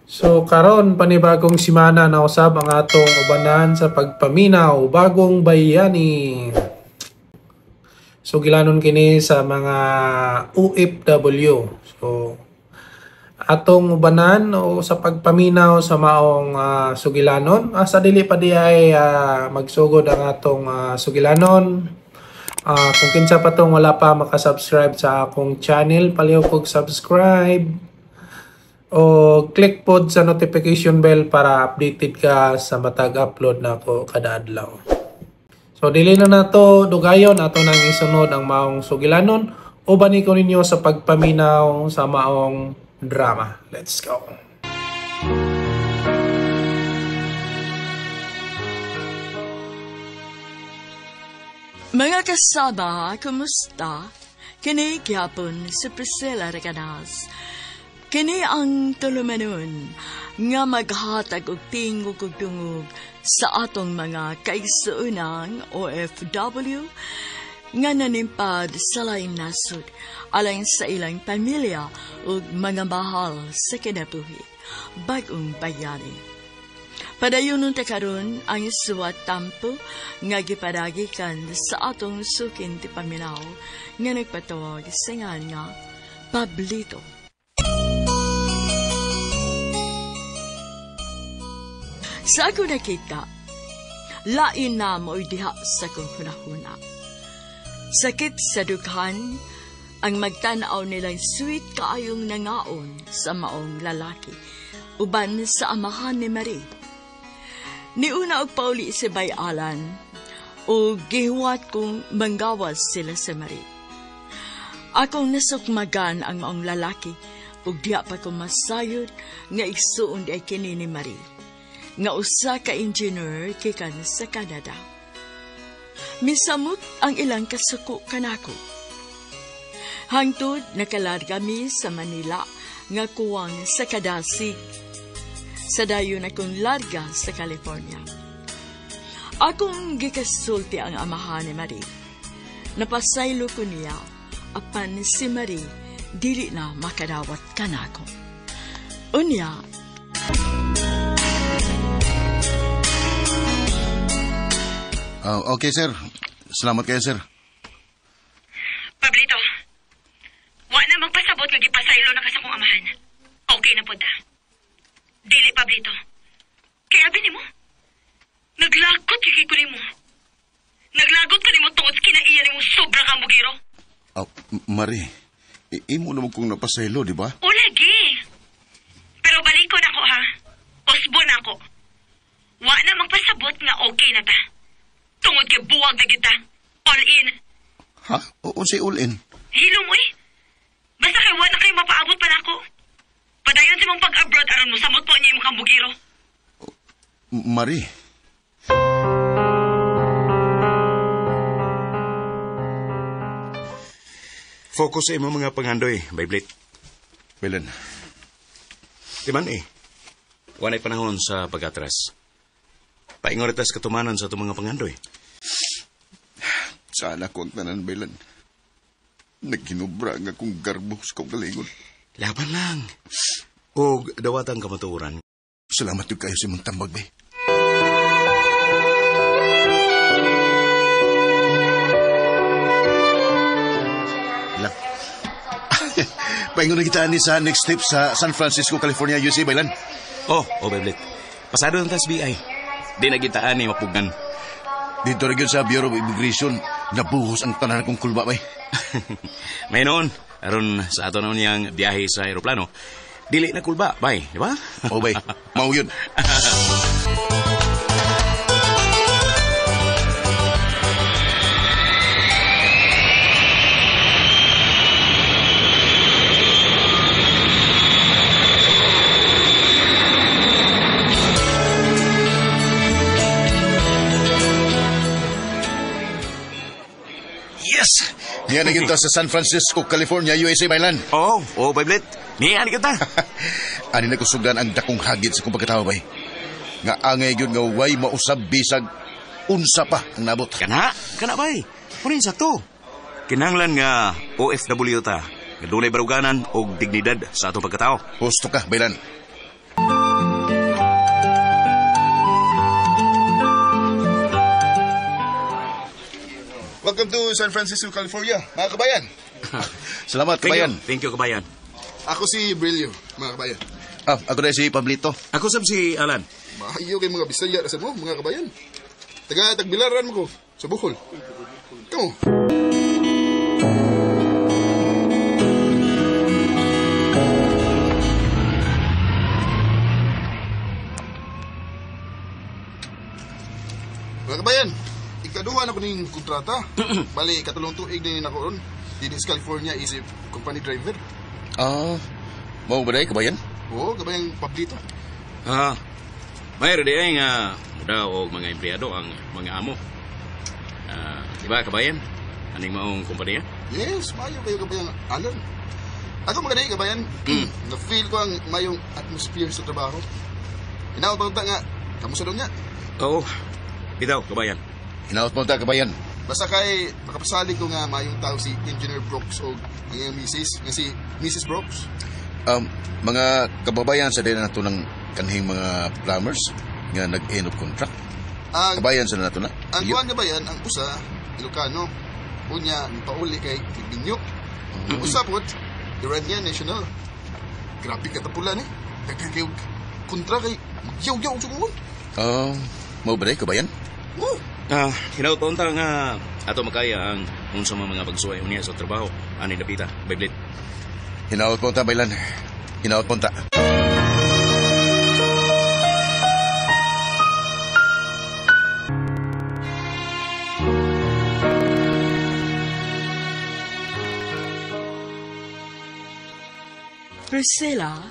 So karon panibagong simana na usab ang atong ubanan sa pagpaminaw, Bagong Bayani. So gilanon kini sa mga OFW. So atong ubanan o sa pagpaminaw sa maong sugilanon. Sa dili pa di ay magsugod ang atong sugilanon. Kung kinsa pa tong wala pa makasubscribe sa akong channel, palihog og subscribe o click pod sa notification bell para updated ka sa matag upload nako kada adlaw. So dili na nato dugayon, ato nang isunod ang maong sugilanon. Uban ko ninyo sa pagpaminaw sa maong drama. Let's go. Mga kasama, kumusta? Kini gyapon si Priscilla Recanas. Kini ang tulumanon nga maghatag og tingog ug dungog sa atong mga kaigsuonang OFW nga nanimpad sa laing nasod alang sa ilang pamilya ug mga mahal sa kinabuhi. Bagong Bayani. Padayon ta karon ang suwat tampo nga gipadagikan sa atong sukin ti paminaw nga nagpatawag sa ngan nga Pablito. Sa ako nakita, lain na mo'y diha sa kong hunahuna. Sakit sa dughan, ang magtanaw nilang sweet kaayong nangaon sa maong lalaki, uban sa amahan ni Marie. Niuna og pauli si Bay Alan, o gihuwat kong manggawas sila sa Marie. Akong nasukmagan ang maong lalaki, ug diha pa ko masayod nga igsuon di ay kini ni Marie, nga usa ka engineer gikan sa Canada. Misamot ang ilang kasuko kanako. Hangtod nakalarga mi sa Manila nga kuwang sa kadasig. Sa dayon akong larga sa California. Akong gikasulti ang amahan ni Marie. Napasaylo ko niya apan si Marie dili na makadawat kanako. Unya, Okay, sir. Salamat kayo, sir. Pablito, wa na magpasabot nga gipasaylo na ka sa kong amahan. Okay na po ta. Dili, Pablito. Kaya abi nimo, naglagot kay ko nimo. Naglagot ka nimo tungod kinaiya nimo sobra ka mugiro. Oh, Marie, imo naman kong napasaylo, di ba? O lagi. Pero balik ko na ako, ha? Osbo na ako. Wa na magpasabot nga okay na ta. Tungod kay buwag na kita. All in. Ha? O si all in? Hilo mo eh. Basta kay wa na kayo mapaabot pa na ako. Padayon si mong pag-abroad aron mo samot po niya imong kambugiro. Marie. Focus sa imong mga panghandoy, Bayblit. Belen. Di man eh. Wanay panahon sa pag-atras. Paingoritas katumanan sa itong mga panghandoy. Sana ko ang tanan, Belen. Nagkinubra nga kong garbo sa kong kalingon. Laban lang. O dawatang kamatuoran. Salamat yung kayo sa imong tambag, bay. Lang. Paingon na kita ni sa next trip sa San Francisco, California, USA, Baylan. Oh, Beblet. Pasado ng tas BI. Di na gitaan ni mapugan. Dito rin sa Bureau of Immigration, nabuhos ang tanan kong kulba, bay. May noon, aron sa ato naman niyang biyahe sa aeroplano, dili na kulba, bay, di ba? Oh, bay, mau yun. Yes! Niya na kita sa San Francisco, California, USA, Baylan. Oo, oh, Bayblit. Niya na kita. Ani na kusugan ang dakong hagit sa kong pagkatawa, bay. Nga angay yun nga way mausab bisag unsa pa ang nabot. Kana, bay. Kunin sakto. Kinahanglan nga OFW ta. Nga dunay baruganan og dignidad sa atong pagkatao. Husto ka, Baylan. Welcome to San Francisco, California, mga kabayan. Salamat, kabayan. Thank you, kabayan. Ako si Brillo, mga kabayan. Ah, ako na si Pablito. Ako sab si Alan. Maayo kay mga Bisaya sa mo, mga kabayan. Taga Tagbilaran mo ko, sa Bohol. Kamo. Mga kabayan, ikaduha na ko ning kontrata. Bali, katulong tuig din ako ron. Dito sa California, isip company driver. Ah, mao ba day, kabayan? Oo, kabayang Pablito. Ah, mayroon di ay nga muda og mga empleyado ang mga amo. Di ba, kabayan? Aning maong kumpanya? Yes, mayo kayo, kabayang Alan. Ako magaday, kabayan. Na-feel ko ang mayong atmosphere sa trabaho. Hinaot pa nga, kamusta doon nga? Oo, bitaw, kabayan. Hinaot mo ta, kabayan. Basta kay makapasalig ko nga mayong tao si Engineer Brooks o ang iyang misis, nga si Mrs. Brooks. Mga kababayan sa din nato ng kanhing mga plumbers nga nag-end of contract. Ang, kabayan sa nato na. Ang kuan kabayan, ang usa, Ilocano. Unya, pauli kay Binyo. Ang usa pod, Iranian National. Grabe katapulan eh. Daghan kayo kontra kay magyaw-yaw sa kuwan. Mao ba day, kabayan? Oo. Hinaot pa unta nga ato makaya ang unsa mga pagsuway unya sa trabaho ani dapita, Biblit. Hinaot pa unta, Baylan. Hinaot pa unta. Priscilla,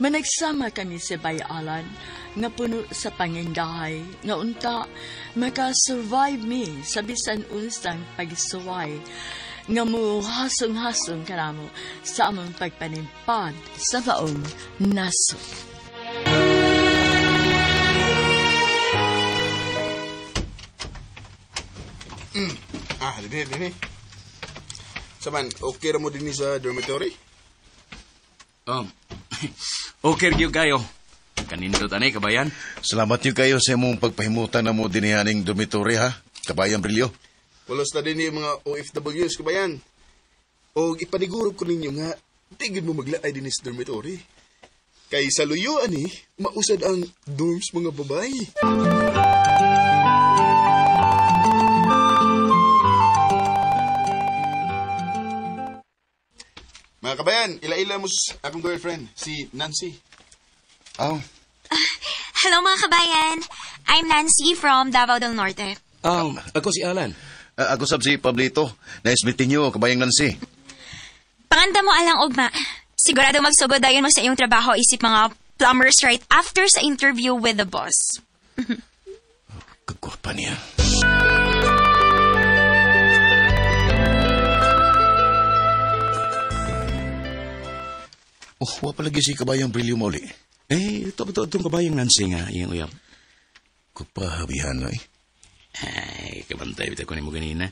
managsama kami sa Bayalan nga puno sa pangindahay nga unta makasurvive mi sa bisan unsang pagsuway nga muhasong-hasong kanamo sa among pagpanimpad sa maong nasod. Ah, dini. Saman, okay ra mo dinhi sa dormitory? Okay gyud kayo. Kanindot ani, kabayan. Salamat yun kayo sa imong pagpahimutan na mo dinihaning dormitory, ha? Kabayan Brillo. Pulos na din yung mga OFWs, kabayan. O ipaniguro ko ninyo nga, di gid mo maglaay din sa dormitory. Kay sa luyo, ani, mausad ang dorms mga babae. Mga kabayan, ila-ila mo akong girlfriend, si Nancy. Oh. Hello mga kabayan. I'm Nancy from Davao del Norte. Ako si Alan. Ako sab si Pablito. Nice meeting you, kabayang Nancy. Panganda mo alang ugma. Sigurado magsugod dayon mo sa iyong trabaho isip mga plumbers right after sa interview with the boss. Kagwapa niya. Oh, wa palagi si kabayang Brillo Moli. Eh, ito itong kabayang Nancy nga, iyang uyab. Kupahabihan, eh. Ay, kabantay, bitaw ko ni mo ganina.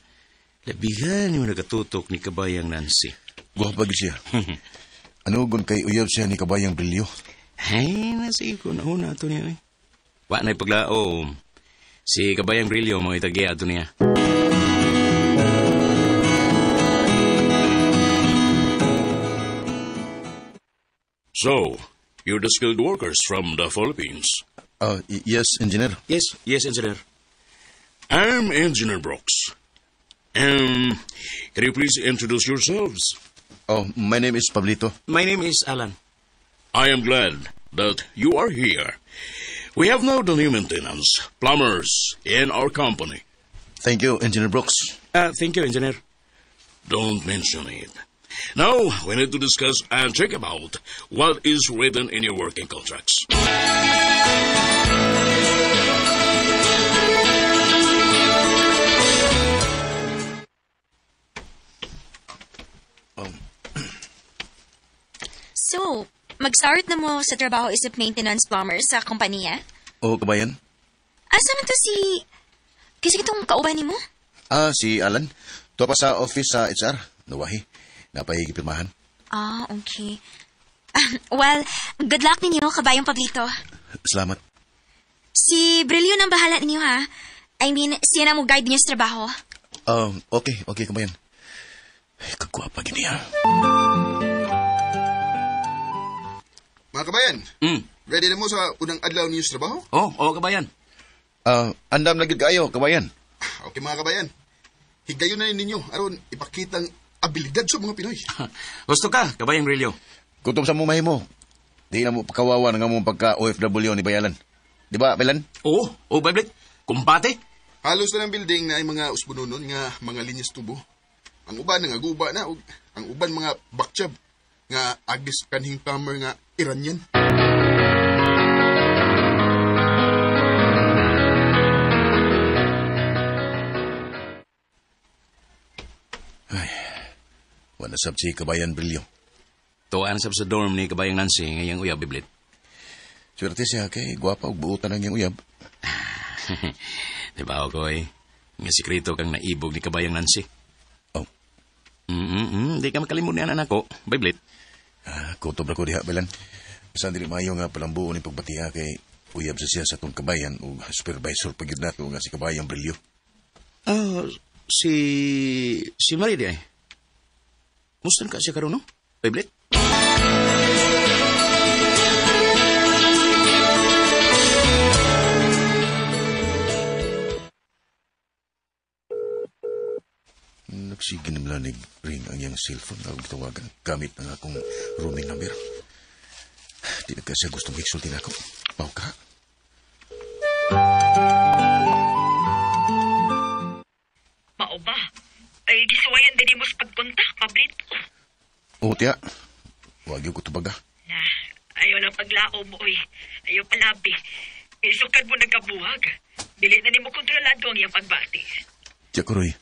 Labihan yung nagatutok ni kabayang Nancy. Guwapa gid siya. Ano gun kay uyab siya ni kabayang Brillo? Ay, nasi ko na una ato niya, eh. Wa na'y paglao. Si kabayang Brillo mo itagya ato niya. So, you're the skilled workers from the Philippines. Yes, engineer. Yes, engineer. I'm Engineer Brooks. Can you please introduce yourselves? Oh, my name is Pablito. My name is Alan. I am glad that you are here. We have now the new maintenance plumbers in our company. Thank you, Engineer Brooks. Thank you, Engineer. Don't mention it. Now, we need to discuss and check about what is written in your working contracts. So, mag-start na mo sa trabaho isip maintenance plumber sa kompanya? Oo, kabayan. Asa man to si... Kasi itong kauban ni mo? Ah, si Alan. Tuwa pa sa office sa HR. Nawahi. Napahigipirmahan. Ah, okay. Well, good luck ninyo, kabayong Pablito. Salamat. Si Brillo nang bahala ninyo, ha? I mean, siya na mo guide niyo sa trabaho. Okay, okay, kabayan. Ay, kagwapa gini ha. Mga kabayan, ready na mo sa unang adlaw niyo sa trabaho? Oh, kabayan. Andam na gyud kaayo, kabayan. Okay mga kabayan. Higayon na ninyo aron ipakita ang abilidad sa mga Pinoy. Gusto ka, kabayang Rillo. Kutob sa mo mahimo. Di na mo pakawawa nga mong pagka OFW ni Bayalan. Di ba, Bayalan? Oo, oh, Bablit. Kumpate. Halos na ng building na ay mga usbunonon nga mga linyas tubo. Ang uban nangaguba na ug ang uban mga baktyab nga agis kanhing plumber nga Iranian. Ay, wala sab si Kabayan Brillo. Tuan sab sa dorm ni Kabayang Nancy ngayang uyab, Biblit. Swerte siya kay gwapa og buotan ang iyang uyab. Di ba, Okoy? Nga sikreto kang naibog ni Kabayang Nancy. Oh. Di ka makalimot niyan, anak ko, Biblit. Kutob ra ko diha, Belan. Bisan dili maayo nga palambuon ni pagbatiha kay uyab sa siya sa atong kabayan o supervisor pa gyud nato nga si Kabayang Brillo. Si Marie di ay. Musta ka siya karon, no? Biblit? Nagsige na mula ring ang iyang cellphone na tawagan gamit ang akong roaming number. Di na kasi gusto mag-exulti na ako. Pao ka. Mao ba? Ay, gisuwayan din mo sa pagkontak, Pablito. Oo, tiya. Huwag yung kutubaga. Na, ayaw lang paglao mo, oy. Ayaw palabi. Isukad mo nagkabuhag. Dili na nimo kontrolado ang iyang pagbati. Tiya, Kuroy.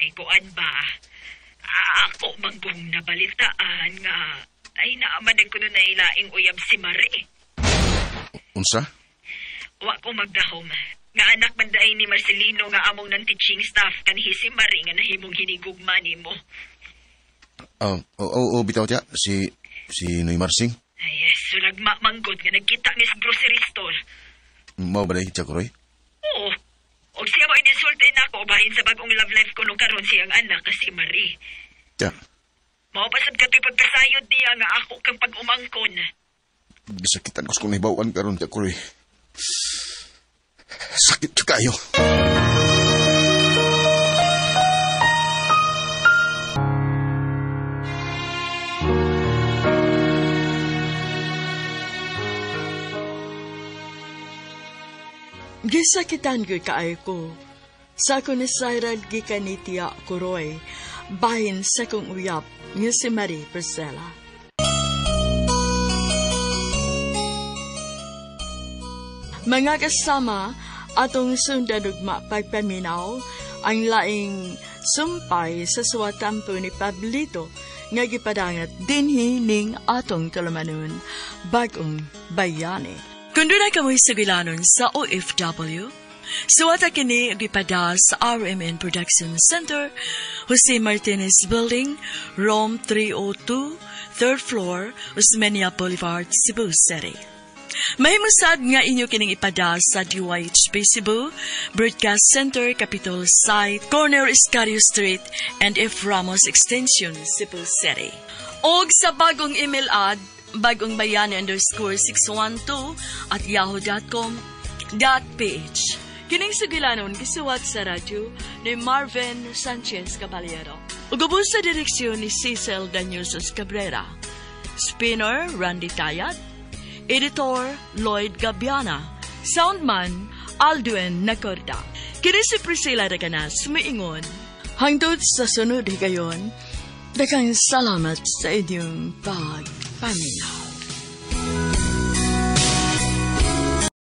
Ay, kuan ba? Ako manggong nabalitaan nga ay naamanan ko nun na ilaing uyab si Marie. Unsa? Wa ko magdahom. Nga anak man daay ni Marcelino nga among nang teaching staff kanhi si Marie nga nahimong hinigugma nimo. Oo, bitaw tiya. Si Noy Marsing. Ay, yes, so nagmamanggot nga nagkita ni sa grocery store. Mao ba dahi, tiya, Kuroy? Oo. Og siya mo ininsulte na ako bahin sa bagong love life ko nung karon siyang anak si Marie. Tiya. Mao pa sad katoy pagkasayod niya nga ako kang pag-umangkon. Gisakitan ko sa kong nahibawan karon, tiya, Kuroy. Sakit kayo. Gisakitan ko kaayo ko. Sa ako ni Cyril gikan ni Tia Kuroy, bahin sa kong uyap nga si Marie Priscilla. Mga kasama, atong sundan ugma pagpaminaw ang laing sumpay sa suwatampo ni Pablito nga gipadangat dinhi ning atong tulumanon, Bagong Bayani. Kung doon ay kamoy sugilanon sa OFW, suwata kini gipada sa RMN Production Center, Jose Martinez Building, Room 302, 3rd floor, Osmeña Boulevard, Cebu City. Mahimusad nga inyo kining ipada sa DYHP Cebu, Broadcast Center, Capitol Site, Corner Escario Street, and F. Ramos Extension, Cebu City. Og sa bagong email ad, bagongbayani_612@yahoo.com.ph. Kining sugilanon gisuwat sa radyo ni Marvin Sanchez Caballero. Ug ubos sa direksyon ni Cecil Daniels Cabrera. Spinner Randy Tayat. Editor Lloyd Gabiana. Soundman Aldwin Nacorda. Kini si Priscilla Reganas miingon. Hangtod sa sunod higayon, daghang salamat sa inyong pagpaminaw.